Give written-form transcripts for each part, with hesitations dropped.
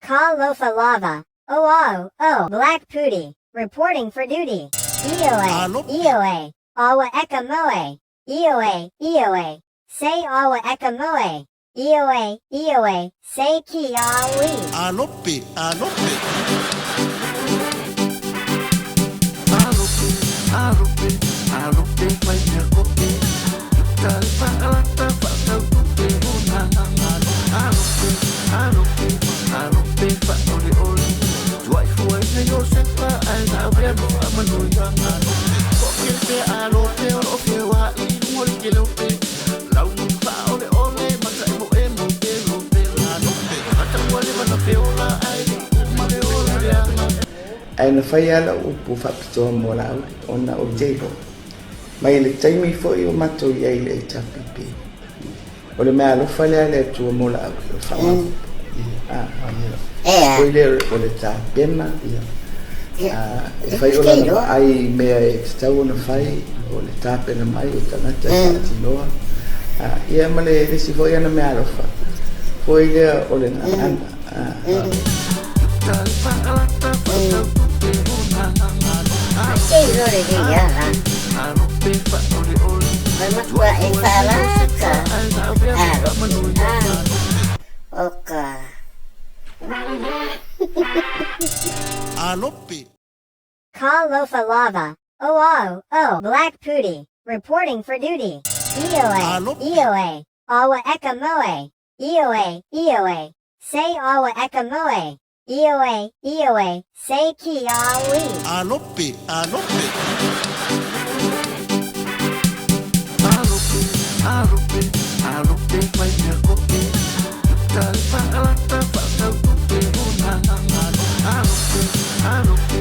Ka lofa lava, o o o, Black Pudi, reporting for duty. Ioe, Ioe, awa eka moe, Ioe, Ioe, say awa eka moe, Ioe, Ioe, say ki a wi. Alope, alope. Alope, alope, alope mai mea kope. Uta le faalata faatautupe ona. Alope, alope, alope faaoleole. Tuaifuaina Iosefa ae na avea mo faamanuia. Toakele pea alope o loo feoai i luga o le keleope. Launu faaoleole ma taemoemo pelope. Tagata ua leva na feola ae le i uma le ola leaga. Ae na fai lava lau upu faapitoa mo Laauli ona ou te iloa mai le taimi foi o matou i ai i le HRPP, o le mea alofa lea a le Atua mo Laauli o le faamaopoopo. Foi lea o le tapena, e fai o lana vaai i mea e tatau ona fai, o le tapena mai o tagata e faatinoa, ia ma le isi foi ana mea alofa, foi lea o le gagana. Alope. Ka lofa lava, o o o, Black Pudi, reporting for duty. Ioe, Ioe, awa eka moe, Ioe, Ioe, say awa eka moe, Ioe, Ioe, say ki a wi. Alope, alope. Alope, alope, alope mai mea kope. Uta le faalata faatautupe ona. Alope, alope,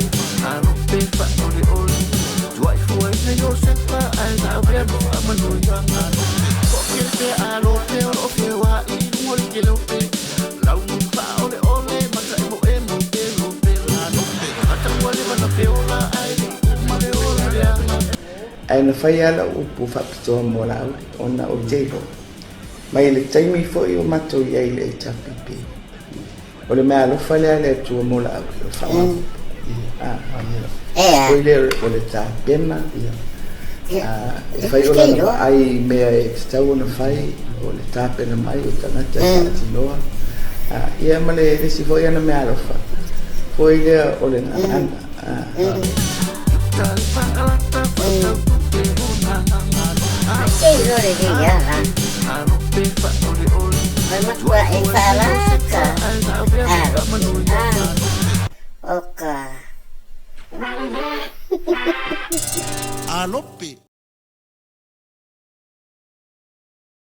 alope faaoleole. Tuaifuaina Iosefa ae na avea mo faamanuia. Toakele pea alope o loo feoai i luga o le keleope. Launu faaoleole ma taemoemo pelope. Tagata ua leva na feola ae le i uma le ola leaga. Ae na fai lava lau upu faapitoa mo Laauli ona ou te iloa mai le taimi foi o matou i ai i le HRPP, o le mea alofa lea a le Atua mo Laauli o le faamaopoopo. Foi lea o le tapena, e fai o lana vaai i mea e tatau ona fai, o le tapena mai o tagata e faatinoa, ia ma le isi foi ana mea alofa, foi lea o le gagana. Uta le faalata faatautupe ona. Alope faaoleole. Tuaifuaina Iosefa ae na avea mo faamanuia. Alope.